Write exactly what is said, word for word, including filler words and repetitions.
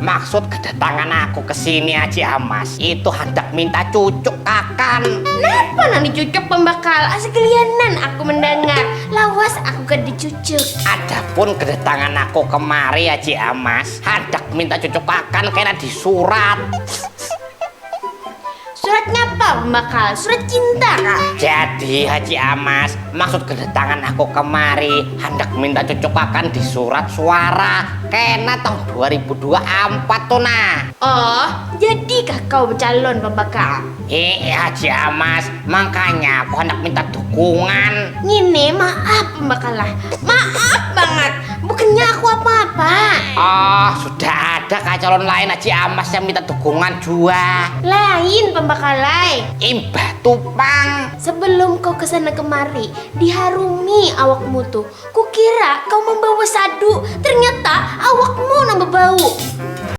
Maksud kedatangan aku ke sini, Haji Amas, itu handak minta cucuk kakan. Napa nang dicucuk, pambakal? Asa gelianan aku mendengar. Lawas aku kada dicucuk. Adapun kedatangan aku kemari, Haji Amas, handak minta cucuk kakan kena disurat. Surat ngapa, pambakal? Surat cinta kah? Jadi, Haji Amas, maksud kedatangan aku kemari handak minta cucuk kakan di surat suara kena tahun dua ribu dua puluh empat tuh nah. Oh, jadikah kau becalon, pambakal? Eh, Haji Amas, makanya aku hendak minta dukungan. Ngini, maaf, pambakal lah. Maaf banget. Bukannya aku apa-apa. Oh, sudah ada kah calon lain, Haji Amas, yang minta dukungan jua? Lain, pambakal ai. Imbah tu pang. Sebelum kau kesana kemari, diharumi awakmu tuh. Kukira kau membawa sadu, ternyata awakmu nang bebau.